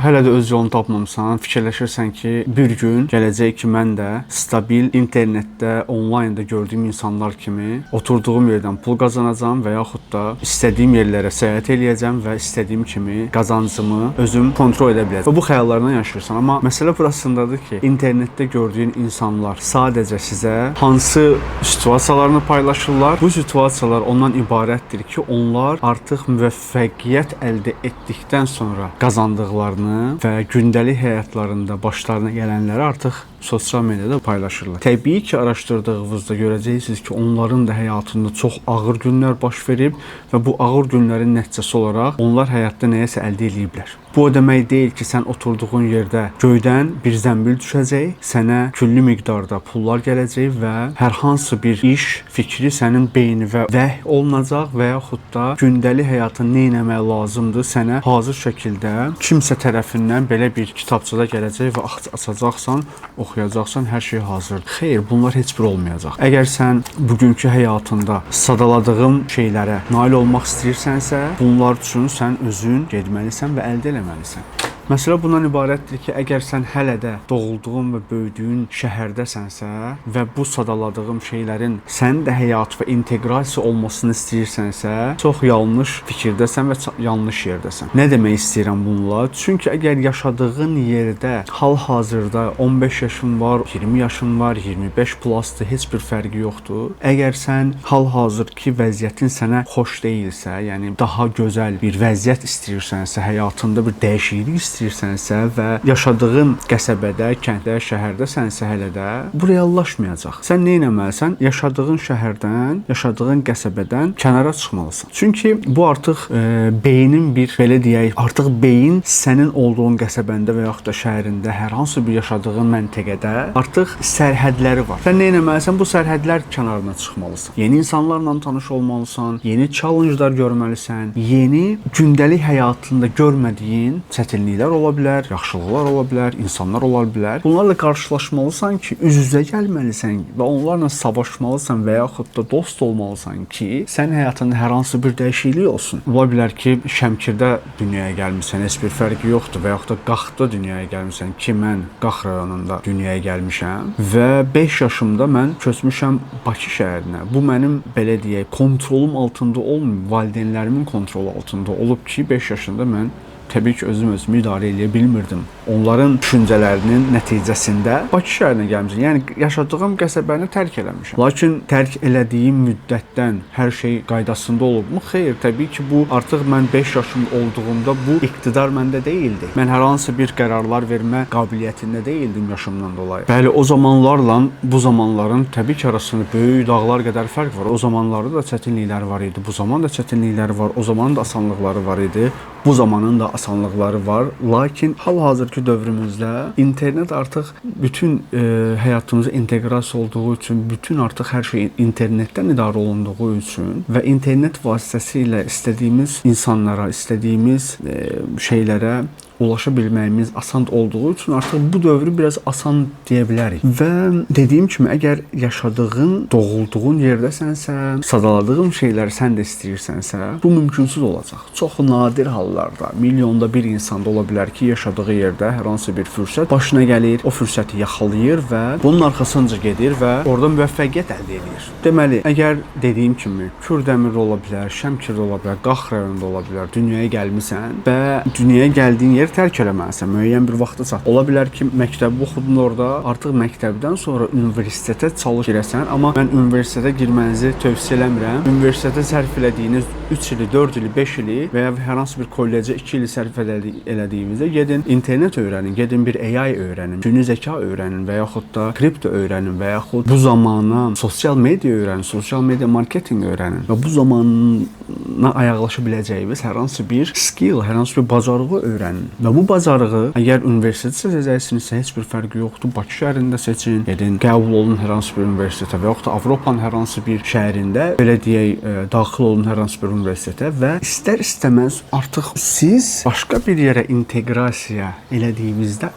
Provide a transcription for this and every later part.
Hələ də öz yolunu tapmamısan, fikirləşirsən ki, bir gün gələcək ki, mən də stabil internetdə, onlaynda gördüyüm insanlar kimi oturduğum yerdən pul qazanacağam və yaxud da istədiyim yerlərə səyahət eləyəcəm və istədiyim kimi qazancımı özüm kontrol edə biləcəm. Və bu xəyallarla yaşayırsan, amma məsələ burasındadır ki, internetdə gördüyün insanlar sadəcə sizə hansı situasiyalarını paylaşırlar. Bu situasiyalar ondan ibarətdir ki, onlar artıq müvəffəqiyyət əldə etdikdən sonra qazandıqlarını və gündəlik həyatlarında başlarına gələnləri artıq sosial mediada paylaşırlar. Təbii ki, araşdırdığınızda görəcəksiniz ki, onların da həyatında çox ağır günlər baş verib və bu ağır günlərin nəticəsi olaraq onlar həyatda nəyəsə əldə eləyiblər. Bu o demək deyil ki, sən oturduğun yerdə göydən bir zənbil düşəcək, sənə külli miqdarda pullar gələcək və hər hansı bir iş fikri sənin beyninə vəhy olunacaq və yaxud da gündəlik həyatın nə etmək lazımdır, sənə hazır şəkildə kimsə tərəfindən belə bir kitabçada gələcək və açacaqsan, oxuyacaqsan, hər şey hazırdır. Xeyr, bunlar heç bir olmayacaq. Əgər sən bugünkü həyatında sadaladığım şeylərə nail olmaq istəyirsənsə, bunlar üçün sən özün getməlisən və əldə eləməlisən. Məsələ bundan ibarətdir ki, əgər sən hələ də doğulduğun və böyüdüyün şəhərdəsənsə və bu sadaladığım şeylərin sənin də həyat və inteqrasiya olmasını istəyirsənsə, çox yanlış fikirdəsən və yanlış yerdəsən. Nə demək istəyirəm bununla? Çünki əgər yaşadığın yerdə hal-hazırda 15 yaşın var, 20 yaşın var, 25 plusdur, heç bir fərqi yoxdur. Əgər sən hal-hazırki vəziyyətin sənə xoş deyilsə, yəni daha gözəl bir vəziyyət istəyirsənsə, həyatında bir dəyişiklik istəyirsənsə və yaşadığın qəsəbədə, kənddə, şəhərdəsənsə hələ də bu reallaşmayacaq. Sən nə etməlisən? Yaşadığın şəhərdən, yaşadığın qəsəbədən kənara çıxmalısan. Çünki bu artıq beynin bir belə deyək, artıq beyin sənin olduğun qəsəbəndə və yaxud da şəhərində, hər hansı bir yaşadığın məntəqədə artıq sərhədləri var. Sən nə etməlisən? Bu sərhədlər kənarına çıxmalısan. Yeni insanlarla tanış olmalısan, yeni challengelar görməlisən, yeni gündəlik həyatında görmədiyin çətinliklər ola bilər, yaxşılıqlar ola bilər, insanlar ola bilər. Bunlarla qarşılaşmalısan ki, üz-üzə gəlməlisən və onlarla savaşmalısan və yaxud da dost olmalısan ki, sənin həyatında hər hansı bir dəyişiklik olsun. Ola bilər ki, Şəmkirdə dünyaya gəlmisən, heç bir fərqi yoxdur və yaxud da Qaxda dünyaya gəlmisən ki, mən Qax rayonunda dünyaya gəlmişəm və 5 yaşımda mən köçmüşəm Bakı şəhərinə. Bu mənim belə deyək, kontrolum altında olmayıb, valideynlərimin kontrolu altında olub ki, 5 yaşında mən təbii ki, özüm özümü idarə eləyə bilmirdim. Onların düşüncələrinin nəticəsində Bakı şəhərinə gəlmişəm. Yəni yaşadığım qəsəbəni tərk eləmişəm. Lakin tərk elədiyim müddətdən hər şey qaydasında olubmu? Xeyr, təbii ki, bu artıq mən 5 yaşım olduğumda bu iqtidar məndə deyildi. Mən hər hansı bir qərarlar vermə qabiliyyətində deyildim yaşımdan dolayı. Bəli, o zamanlarla bu zamanların təbii ki, arasında böyük dağlar qədər fərq var. O zamanlarda da çətinliklər var idi, bu zaman da çətinliklər var, o zamanın da asanlıqları var idi, bu zamanın da asanlıqları var. Lakin hal-hazırki dövrümüzdə internet artıq bütün həyatımıza inteqrasiya olduğu üçün, bütün artıq hər şey internetdən idarə olunduğu üçün və internet vasitəsilə istədiyimiz insanlara, istədiyimiz şeylərə ulaşa bilməyimiz asan olduğu üçün artıq bu dövrü biraz asan deyə bilərik. Və dediyim kimi, əgər yaşadığın, doğulduğun yerdəsənsə, sadaladığın şeyləri sən də istəyirsənsə, bu mümkünsüz olacaq. Çox nadir hallarda, milyonda bir insanda ola bilər ki, yaşadığı yerdə hər hansı bir fürsət başına gəlir, o fürsəti yaxalayır və bunun arxasınca gedir və orada müvəffəqiyyət əldə edir. Deməli, əgər dediyim kimi Kürdəmirdə ola bilər, Şəmkirdə ola bilər, Qax rayonunda ola bilər, dünyaya gəlmisən və dünyaya gəldiyin yeri tərk eləməlisən. Müəyyən bir vaxta çat. Ola bilər ki, məktəbi oxudun orada, artıq məktəbdən sonra universitetə çalış girəsən, amma mən universitetə girmənizi tövsiyə eləmirəm. Universitetə sərf elədiyiniz 3 ili, 4 ili, 5 ili və ya hər hansı bir kollecə 2 ili sərf elədiyinizdə gedin internet öyrənin, gedin bir AI öyrənin, süni zəka öyrənin və yaxud da kripto öyrənin və yaxud bu zamana sosial media öyrənin, sosial media marketinq öyrənin və bu zamana ayaqlaşa biləcəyiniz hər hansı bir skill, hər hansı bir bacarığı öyrənin. Və bu bacarığı əgər universitet seçəcəksinizsə heç bir fərqi yoxdur. Bakı şəhərində seçin, gedin qəbul olun hər hansı bir universitetə və yaxud da Avropanın hər hansı bir şəhərində belə deyək, daxil olun hər hansı bir universitetə və istər-istəməz artıq siz başqa bir yerə inteqrasiya elədiyinizdə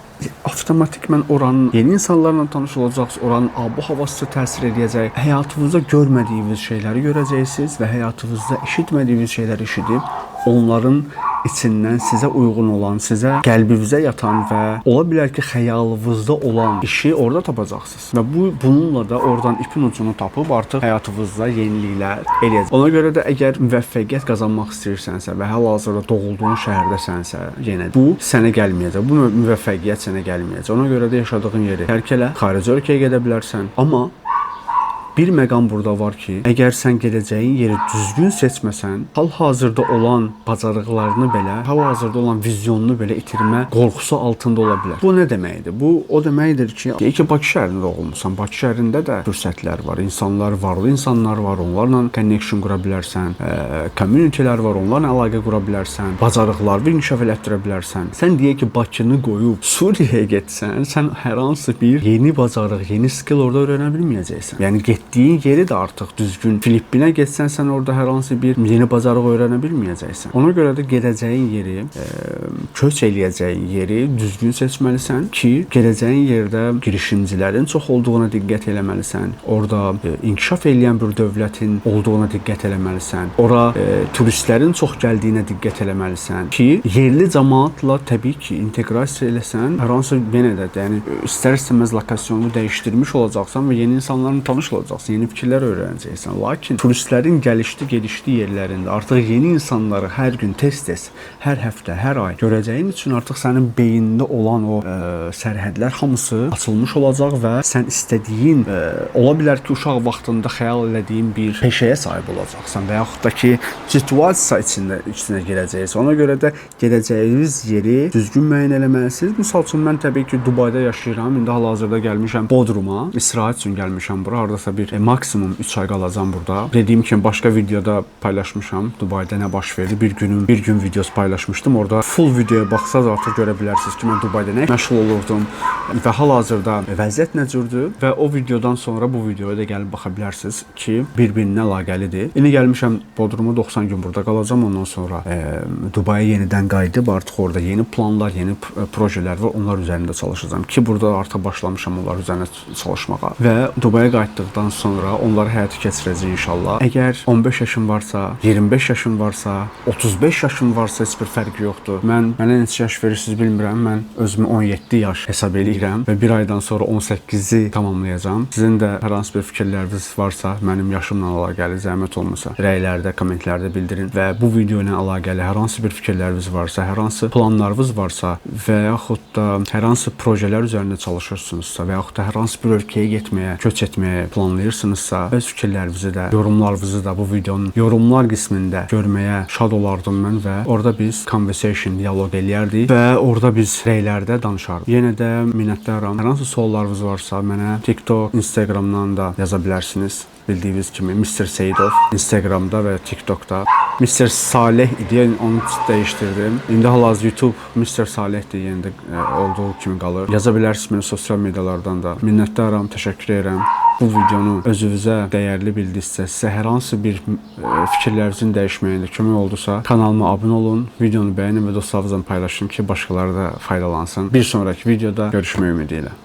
avtomatikman oranın yeni insanlarla tanış olacaqsınız, oranın ab-havası təsir eləyəcək. Həyatınızda görmədiyiniz şeyləri görəcəksiniz və həyatınızda eşitmədiyiniz şeyləri eşidib Onların içindən sizə uyğun olan, sizə qəlbinizə yatan və ola bilər ki, xəyalınızda olan işi orada tapacaqsınız. Və bununla da oradan ipin ucunu tapıb artıq həyatınızda yeniliklər eləyəcəksiniz. Ona görə də əgər müvəffəqiyyət qazanmaq istəyirsənsə və hal-hazırda doğulduğun şəhərdəsənsə, yenə bu sənə gəlməyəcək. Bu müvəffəqiyyət sənə gəlməyəcək. Ona görə də yaşadığın yeri tərk elə, xarici ölkəyə gedə bilərsən. Amma bir məqam burada var ki, əgər sən gedəcəyin yeri düzgün seçməsən, hal-hazırda olan bacarıqlarını belə, hal-hazırda olan vizyonunu belə itirmə qorxusu altında ola bilər. Bu nə deməkdir? Bu o deməkdir ki, deyək ki, Bakı şəhərində doğulmusan. Bakı şəhərində də fürsətlər var, insanlar, varlı insanlar var, onlarla connection qura bilərsən, community-lər var, onlarla əlaqə qura bilərsən, bacarıqlarını inkişaf elətdirə bilərsən. Sən deyək ki, Bakını qoyub Suriyaya getsən, sən hər hansı bir yeni bacarıq, yeni skill orada öyrənə bilməyəcəksən. Yəni getdiyin yeri də artıq düzgün, Filippinə getsən, sən orada hər hansı bir yeni bacarıq öyrənə bilməyəcəksən. Ona görə də gedəcəyin yeri, köç eləyəcəyin yeri düzgün seçməlisən ki, gedəcəyin yerdə girişimcilərin çox olduğuna diqqət eləməlisən. Orada inkişaf eləyən bir dövlətin olduğuna diqqət eləməlisən. Ora turistlərin çox gəldiyinə diqqət eləməlisən ki, yerli cəmaatla təbii ki, inteqrasiya eləsən, hər hansı yenə də, yəni istər-istəməz lokasyonu dəyişdirmiş olacaqsan və yeni insanlarla tanış olacaqsan, yeni fikirlər öyrənəcəksən. Lakin turistlərin gəlişli gedişli yerlərində artıq yeni insanları hər gün tez-tez, hər həftə, hər ay görəcəyin üçün artıq sənin beynində olan o sərhədlər hamısı açılmış olacaq və sən istədiyin, ola bilər ki, uşaq vaxtında xəyal elədiyin bir peşəyə sahib olacaqsan və yaxud da ki, situasiya içinə girəcəksən. Ona görə də gedəcəyiniz yeri düzgün müəyyən eləməlisiniz. Misal üçün mən təbii ki, Dubayda yaşayıram. İndi hal-hazırda gəlmişəm Bodruma. İstirahət üçün gəlmişəm bura. Hardasa bir maksimum 3 ay qalacam burada. Dediyim kimi başqa videoda paylaşmışam Dubayda nə baş verdi. Bir gün videosu paylaşmışdım. Orada full videoya baxsaz artıq görə bilərsiniz ki, mən Dubayda nə məşğul olurdum və hal-hazırda vəziyyət nə cürdür və o videodan sonra bu videoya da gəlib baxa bilərsiniz ki, bir-birinə əlaqəlidir. İndi gəlmişəm Bodruma, 90 gün burada qalacam. Ondan sonra Dubaya yenidən qayıdıb artıq orada yeni planlar, yeni projelər var. Onlar üzərində çalışacağam ki, burada artıq başlamışam onlar üzərində çalışmağa və Dubaya qayıtdıqdan sonra onları həyata keçirəcəyik inşallah. Əgər 15 yaşın varsa, 25 yaşın varsa, 35 yaşın varsa heç bir fərqi yoxdur. Mənə neçə yaş verirsiniz bilmirəm. Mən özümü 17 yaş hesab eləyirəm və bir aydan sonra 18-i tamamlayacağam. Sizin də hər hansı bir fikirləriniz varsa, mənim yaşımla əlaqəli, zəhmət olmasa rəylərdə, kommentlərdə bildirin və bu video ilə əlaqəli hər hansı bir fikirləriniz varsa, hər hansı planlarınız varsa və yaxud da hər hansı projelər üzərində çalışırsınızsa və yaxud da hər hansı bir ölkəyə getməyə, köç etməyə planlayırsınızsa, öz fikirlərinizi də, yorumlarınızı da bu videonun yorumlar qismində görməyə şad olardım mən və orada biz conversation, dialoq eləyərdik və orada biz rəylərdə danışardıq. Yenə də minnətdaram. Hər hansı suallarınız varsa mənə TikTok, Instagramdan da yaza bilərsiniz. Bildiyiniz kimi Mr. Seyidov Instagramda və TikTokda. Mr. Saleh idi, yəni onu dəyişdirdim. İndi hal-hazırda YouTube Mr. Salehdir, yenə də olduğu kimi qalır. Yaza bilərsiniz məni sosial medialardan da. Minnətdaram, təşəkkür edirəm. Bu videonu özünüzə dəyərli bildinizsə, sizə hər hansı bir fikirlərinizin dəyişməyində kömək oldusa, kanalıma abunə olun, videonu bəyənin və dostlarınızla paylaşın ki, başqaları da faydalansın. Bir sonraki videoda görüşmək ümidi ilə.